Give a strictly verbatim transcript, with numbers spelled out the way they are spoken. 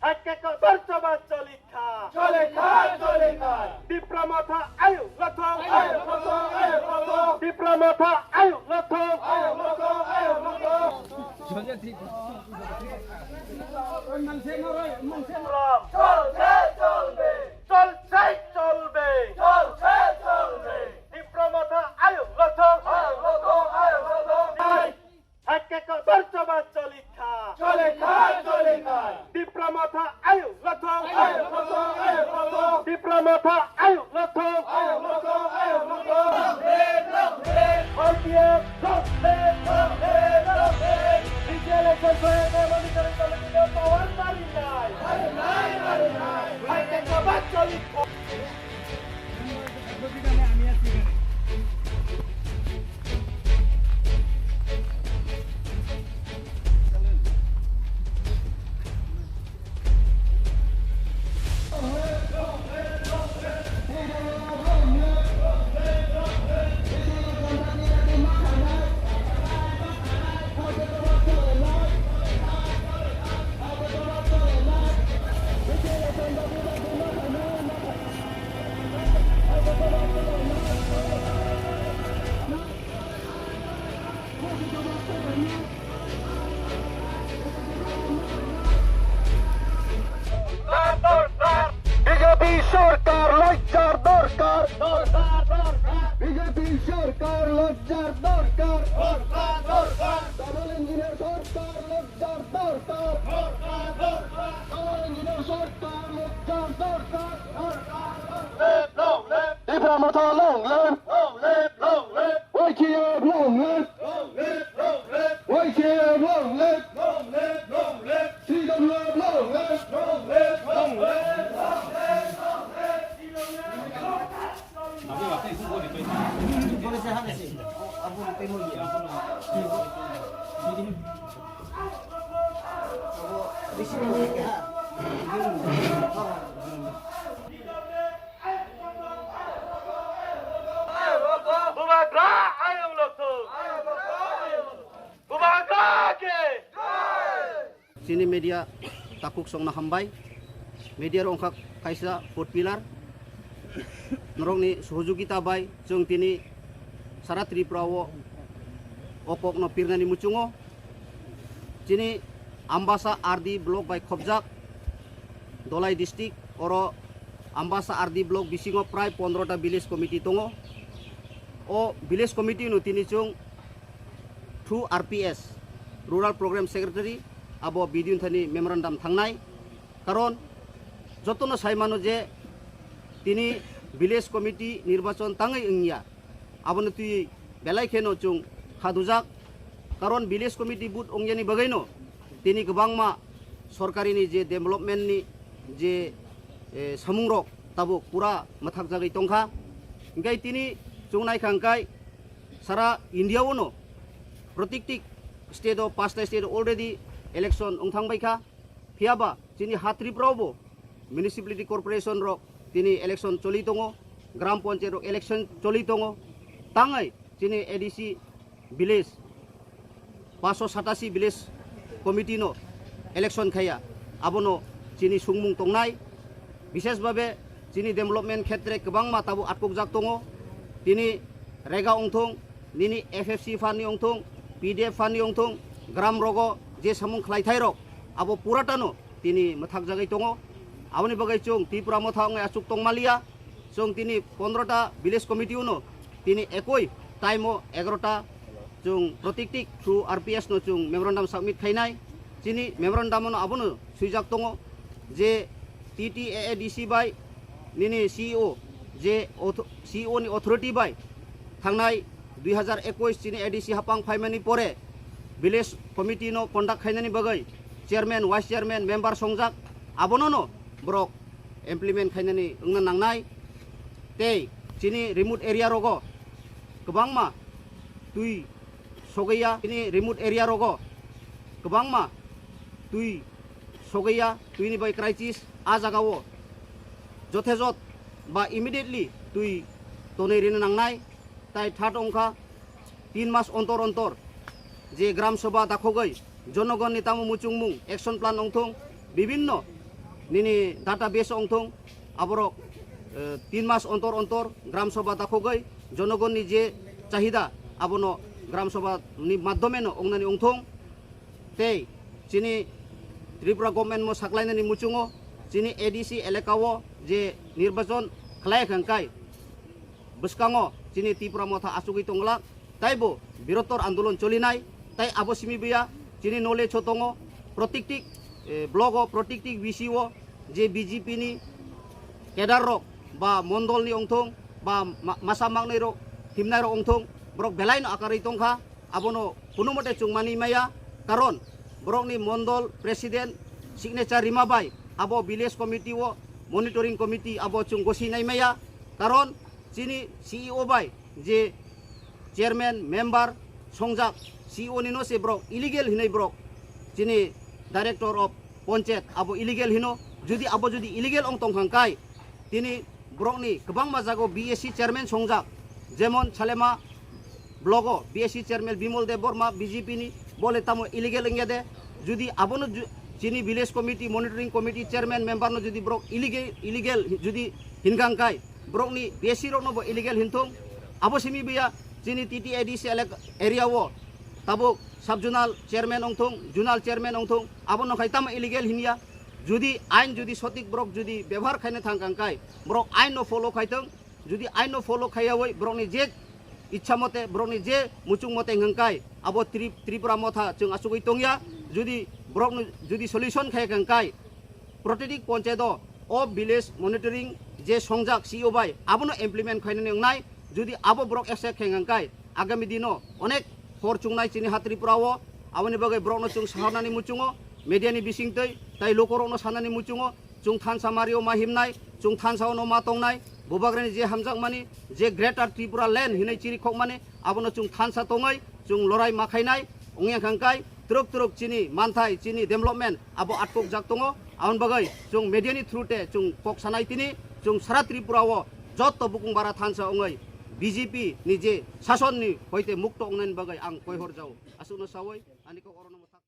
Hakhe kotor choba cholikha. Cholikha, cholikha. Tipra Motha ayuk lothong. Ayuk lothong, ayuk lothong. Tipra Motha ayuk lothong. Ayuk lothong, ayuk lothong. চলছে, চলবে। চলছে, চলবে। চলছে, চলবে। Tipra Motha ayuk lothong. Ayuk lothong, ayuk lothong. Hakhe kotor choba cholikha. Cholikha, cholikha. Tipra Motha ayuk lothong. Ayuk lothong, ayuk lothong. Tipra Motha ayuk lothong. Ayuk lothong, ayuk lothong. R P F, long live, long live, long live. Election monitoring committee no power marinai. Marinai, marinai. Hakhe choba cholikha. BJP সরকার লজ্জার দরকার। বিজেপি সরকার লজ্জার দরকার। ডাবল ইঞ্জিনের সরকার লজ্জার দরকার। ডাবল ইঞ্জিনের সরকার লজ্জার দরকার। Tipra Motha long live. Long live, long live. Y T F long live. Long live, long live. Y T F long live. Long live, long live. C W F long live. Long live, long live. Bubagra ayuk lothong. Bubagra ke. Chini media takhuk songno hambai. Media rok wngkha kaisa fourth pillar. Norokni sohojogita bai chwng tini sara Tripura o o kokno pirnani muchungo. Chini Ambasa R D block bai khopjak Dholai district, oro Ambasa R D block bisingo prai pondro ta village committee tongo. O village committee no tini chwng through R P S, Rural Program Secretary, abo B D O ni thani memorandum thangnai. Karon jotono sai mano je tini village committee nirbachon tangwi wngya. Abono twi belai kheno chwng khadujak. Karon village committee vote ongyani bagwino tini kwbangma sorkarini je development ni je, eh, samungrok tabuk pura mwthakjagwi tongkha. Hingkai tini chwng naikha hingkai sara India ono protikti state o, pasta state o already election wngthang baikha. Phiyaba chini ha Tripura o bo municipality corporation rok tini election choli tongo, gram panchayat rok election choli tongo, tangwi chini A D C village, paanch sho satasi village committee no election khaiya, abono chini sungmung tongnai. Bishesh bhabe chini development khetre kwbangma tabuk atkukjak tongo. Tini rega wngthung, nini F F C phanni wngthung, P D F phanni wngthung, gram rogo je samung khlaithai rok abo puratano tini mwthakjagwi tongo. Aboni bagwi chwng Tipra Motha wngwi achuk tongmaliya. Chwng tini pondro ta village committee uno tini ekoi time o egaroh ta chwng protikti through R P S no chwng memorandum submit khainai. Chini memorandum no abono swijak tongo je T T A A D C bai nini C E O je auth-, C E O ni authority bai thangnai dui hazar ekush chini A D C hapang phaimani pore village committee no conduct khainani bagwi chairman, vice chairman, member songjak, abono no borok implement khainani wngna nangnai. Tei chini remote area rogo kwbangma twi sogaiya, chini remote area rogo kwbangma twi sogaiya, twini bai crisis. A jagao jothejot ba immediately twi tonwi rina nangnai. Tai third wngkha tin mas ontor ontor je gram sabha dakhogwi Jonogonni tamo muchungmung, action plan ongthung, bibinno nini database ongthung, aborok, eh, tin mas ontor ontor gram sabha dakhogwi jonogonni je chahida abono gram sabha ni madhyome no ongnani ongthung. Tei chini Tripura government mo saklainani muchungo chini A D C elaka o je nirbachon khlai kha hwnkhe bwskango chini Tipra Motha achugwi tongla, taibo birotor andolon cholinai, tai abo simi buya chini knowledge o tongo, protikti, eh, block o, protikti V C o je B J P ni cadre rok ba mondol ni ongthong ba ma-, masa mangnai rok, himnai rok ongthong, borok belai no akarwi tongkha, abono kuno mote chungmani maya, karon borokni mondol president signature rima bai abo village committee o monitoring committee abo chwng gosi nai maya, karon chini C E O bai je chairman, member songjak, C E O ni no se borok illegal hinwi borok chini director of panchayat abo illegal hino, judi abo judi illegal ong tong kha hwnkhe tini borokni kwbangma jago B S C chairman songjak, jemon Salema block o B S C chairman Bimol Deb Borma B J P ni, bole tamo illegal wngya de, judi abono ju-, chini village committee, monitoring committee chairman member no judi borok illegal, illegal judi hinkha hwnkhe, borokni B S C rokno bo illegal hinthung. Abo simi buya chini T T A D C elak-, area o tabuk sub zonal chairman ongthung, zonal chairman ongthung, abono khai tamo illegal hinya. Judi ain judi sotik borok judi bebohar khaina thang kha hwnkhe, borok ain no follow khaithung. Judi ain no follow khaiyawi borokni je ichha mote, borokni je muchung mote hwnkhe, abo Tri-, Tripura Motha chwng achugwi tongya. Judi borokno judi solution khai kha hwnkhe, Protitik ponchayat o, o village monitoring je songjak C E O bai abono implement khainani wngnai, judi abo borok accept khe hwnkhe agami dino onek hor chungnai chini ha Tripura o, aboni bagwi borokno chwng sahornani muchungo, media ni bisingtwi tai lukurokno sanani muchungo, chwng thansa mario ma himnai, chwng thansa ono ma tongnai, bubagrani je hamjakmani je Greater Tripura Land hinwi chirikhokmani, abono chwng thansa tongwi chwng lorai ma khainai, wngya hwnkhe twrwk twrwk chini manthai, chini development abo atkokjak tongo. Aboni bagwi chwng media ni through te chwng kok sanai tini, chwng sara Tripura o jotto bukung bara thansa wngwi B J P ni je sason ni hoite mukto wngnani bagwi ang koihor jao. Aswkno sawi ani kok orono mwthak.